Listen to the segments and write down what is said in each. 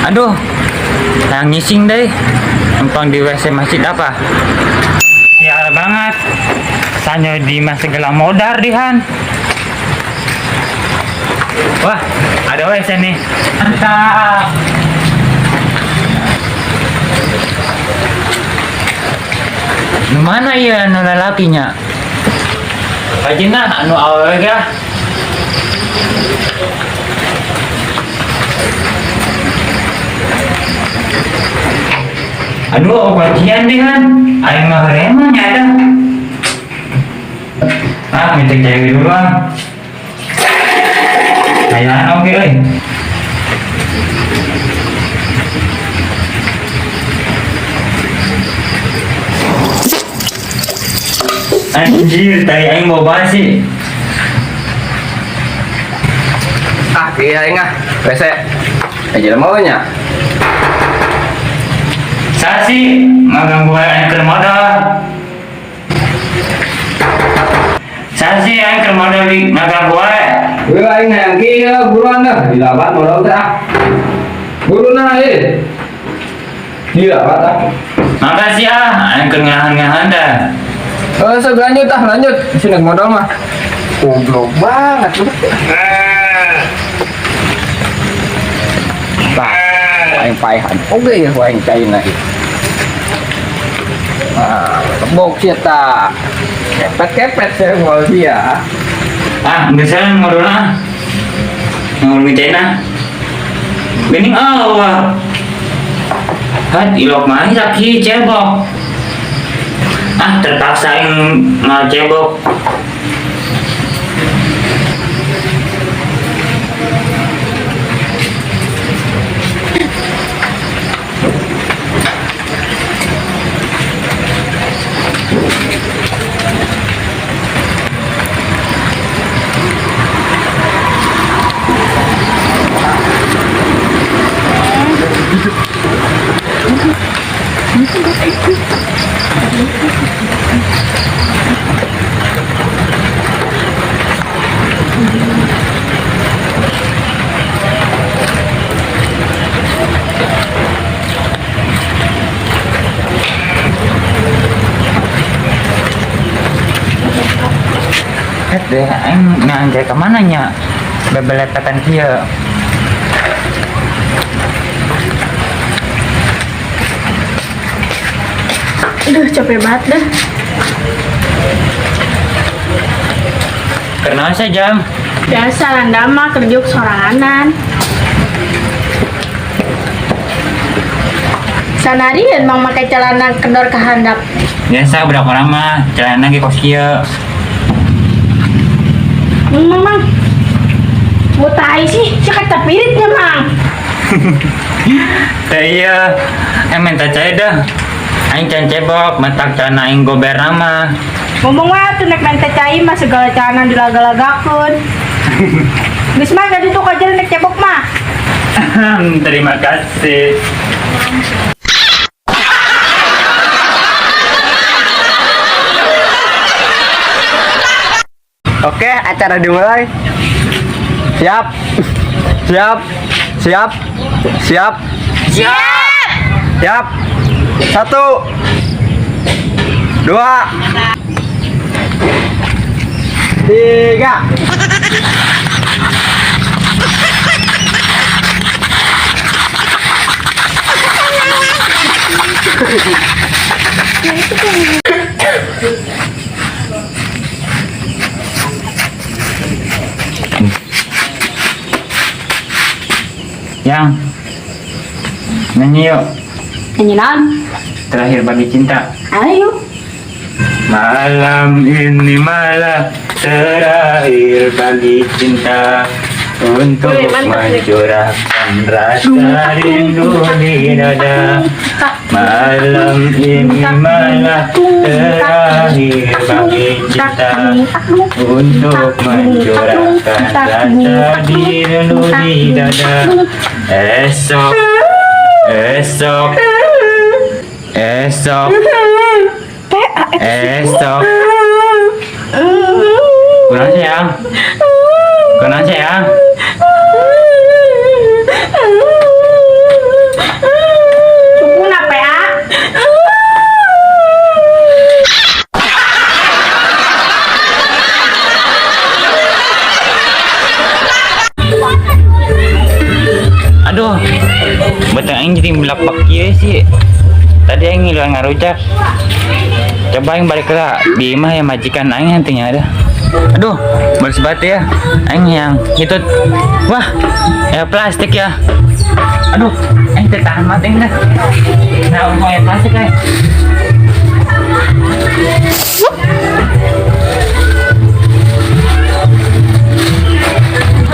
Aduh, yang ngising deh. Numpang di WC masjid apa? Sial banget. Sanyo di mas segala modar dihan. Wah, ada WC nih. Mantap. Nu mana ya anu lalakinya? Pajina anu awewe ga? Aduh, kajian deh kan. Aing mah hoream nya ada. Ah, minta cewek dulu ah. Ayaan oke euy. Anjir, tadi aing mau bahas sih. Ah, iya aing ah. WC. Eh, jelema we nya. Saya sih ngaganggu aing keur modal. Saya sih aing keur modal di ngaganggu wae. Weh aing hayang kieu buruan dah. Gila banget modal teh ah. Buruna eh. Gila banget ah. Makasih ah, aing keur ngahan-ngahan dah. Oh, sok lanjut ah, lanjut. Sini modal mah. Goblok banget lu. Tah, aing paehan. Oke ya aing caina ieu. Ah, kebok sia tah. Kepet-kepet saya mau sia. Ah, geus lah ngobrol ah. Ngobrol China. Bening Allah. Hat ilok mah sakit cebok. Ah, terpaksa aing mau cebok. Het deh, aing nganjai ke mana nya? Bebelepetan kieu. Aduh, capek banget dah. Kenal saya jam. Biasa landa mah kerja soranganan. Sanarian mang make celana kendor ke handap. Biasa budak orang mah celana ge kos kieu. Mang, mang. Mau tai sih, si kata piritnya mang. Teh iya, minta cai dah. Aing can cebok, matak celana aing gober nama. Ngomong wae tuh nek minta cai mah segala celana dilaga-lagakeun. Geus mah jadi tuh kajer nek cebok mah. Terima kasih. Oke, acara dimulai. Siap. Siap. Siap. Siap. Siap. Siap. 1. 2. 3. Yang nyanyi yuk. Nyanyi naon? Terakhir bagi cinta. Ayo. Malam ini malam terakhir bagi cinta untuk Wih, mantap nih. mencurahkan rasa rindu di dada. Malam ini malam terakhir bagi cinta untuk mencurahkan rasa rindu di dada. Esok, esok, esok, esok. Kurang sayang, kurang sayang. Aduh, beuteung aing jadi melapak kieu sih. Tadi aing ngiluan ngarujak. Coba aing balik lah di imah ya majikan aing nantinya ada. Aduh, beres banget ya. Aing yang hitut. Wah, ya plastik ya. Aduh, aing teu tahan banget aing dah. Nah, mau ya plastik aing.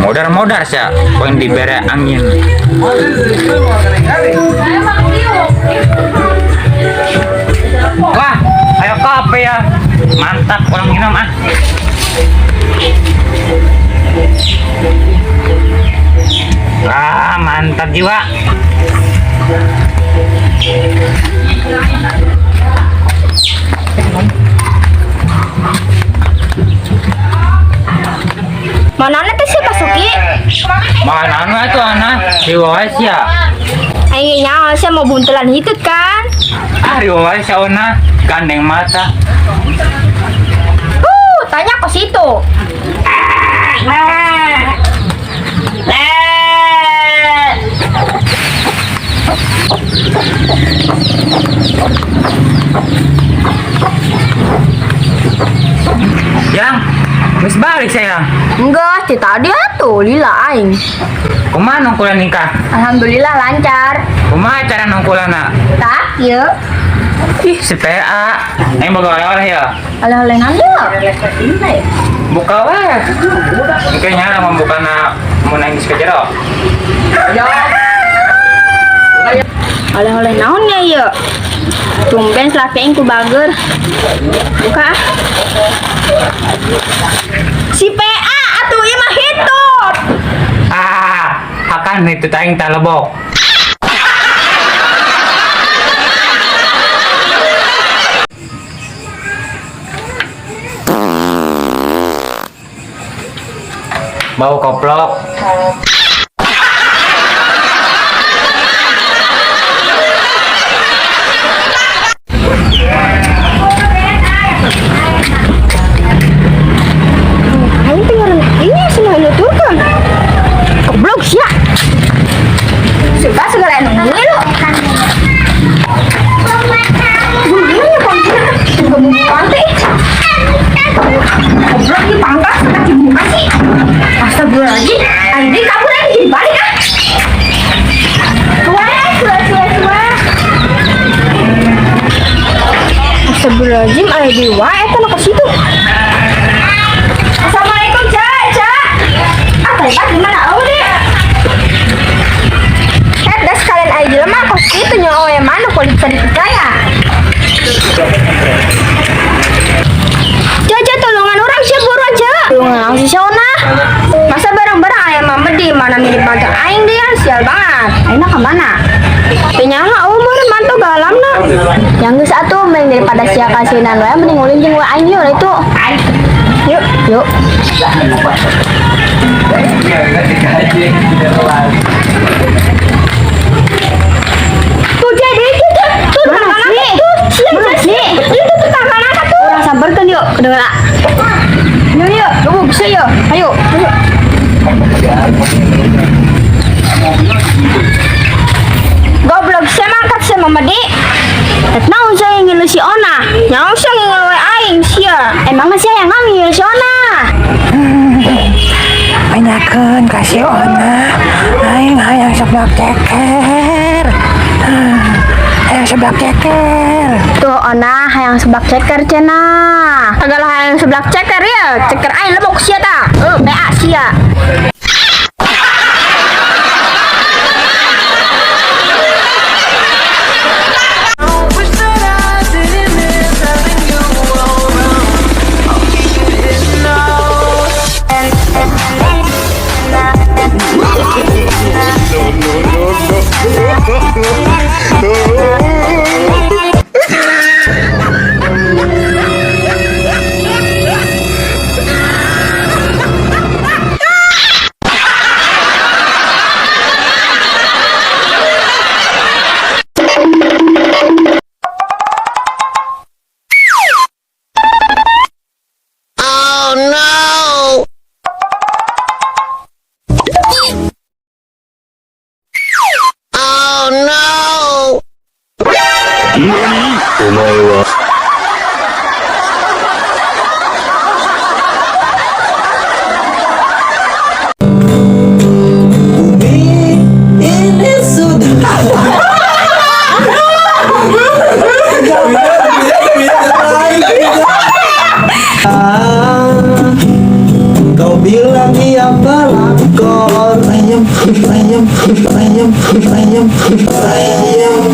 Modar-modar sih, poin dibere angin. Wah, ayo kopi ya. Mantap orang minum ah. Wah, mantap jiwa. Mana teh si Basuki? Mana anu atuh ana? Riwa sia. Aing nyaho sia mau buntelan hitut kan? Ah, riwa sia ona gandeng mata. Tanya ke situ. Yang, geus balik saya. Enggak, si tadi atuh lila aing. Kumaha nungkulan nikah? Alhamdulillah lancar. Kumaha cara nungkulanna? Tak, yuk. Ih, si PA. Aing boga oleh-oleh ya. Oleh-oleh ngambil. Buka wae. Engke nya membuka na mun aing geus ke jero. Oleh-oleh naonnya yuk. Tumben selaki aing ku bager. Buka ah. Si PA atuh ieu mah hitut. Ah, akan itu aing talebok. Bau koplok. Aing tinggal ini semua nuturkeun. Goblok sia. Suka segala anu ngilu. Gimana ya pangkat? Juga bumbu pantai. Goblok ini pangkat seperti dibuka sih. Astagfirullahaladzim. Aing kabur aing jadi balik ah. Wah, suah suah suah. Astagfirullahaladzim, aing di wae eta nu ka situ. Assalamualaikum, Ca, Ca. Ah, tadi gimana? Oh, deh. Dah sekalian aja jelema kos kitu nya oh yang mana kalau bisa dipercaya. Ca, Ca, tolongan orang sih buruan, Ca. Tolongan langsung si Ona. Masa barang-barang ayam mama di mana mirip bagang aing dia, sial banget. Aing kemana? Penyaha umur mantu galam na. Yang geus atuh mending daripada sia kasinan wae mending ulin jeung wae aing yeuh itu. Yuk, yuk. Tuh jadi itu tuh, tuh tangan tuh, mana sih? Itu tuh tangan apa tuh? Orang samperkan yuk, kedengeran. Yuk yuk, kamu bisa yuk, ayo, ayo. Goblok saya mangkat sama mama di. Tak mau saya ngilu si Ona. Nyawa saya ngilu aing sia. Emang masih yang ngilu si Ona. Banyakeun ka si Ona. Aing hayang seblak ceker. Hayang seblak ceker. Tuh Ona hayang seblak ceker cenah. Segala hayang seblak ceker ya, ceker aing lebok sia ta. PA sia. Ayam, ayam.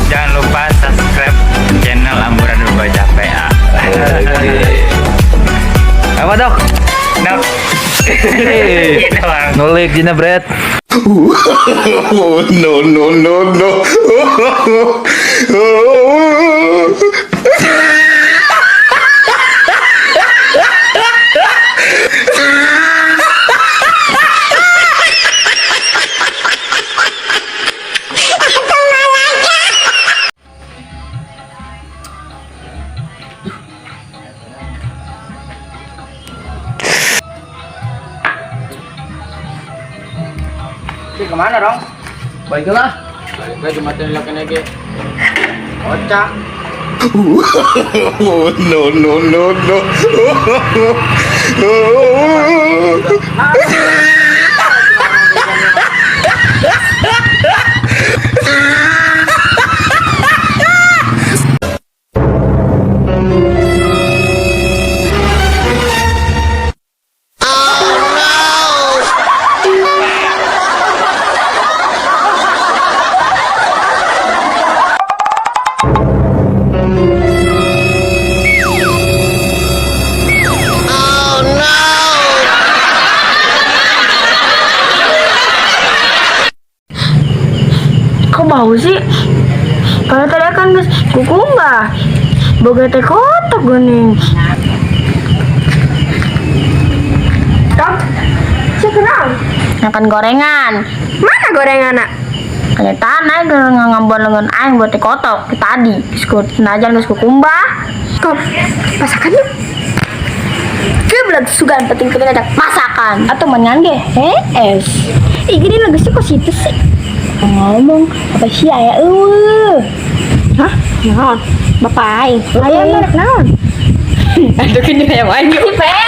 Jangan lupa subscribe channel Amburadul Baca PA. Apa dok? Dok. Gitu, Bang. Nulik dina bread. Oh, no, no, no, no. Kemana dong? Baiklah. Balik jembatan lagi lagi. Kocak. Oh, no, no, no, no. Kok bau sih? Kalau tadi kan geus kukumbah. Boga teh kotok geuning. Kang, siapa kenal? Makan gorengan. Mana gorengan, nak? Kenyataan aing geus ngambon lengan aing buat teh kotok tadi. Geus ku najan geus kukumbah. Kom, masakan yuk. Geblek sugan penting-penting ada masakan atau menyan ge. Es. Ih, gini lagi sih kok situ sih? Ngomong apa sih aya eueuh. Hah? Naon? Bapak aing. Ayam merek naon? Aduh kini ayam aing. Si Pe.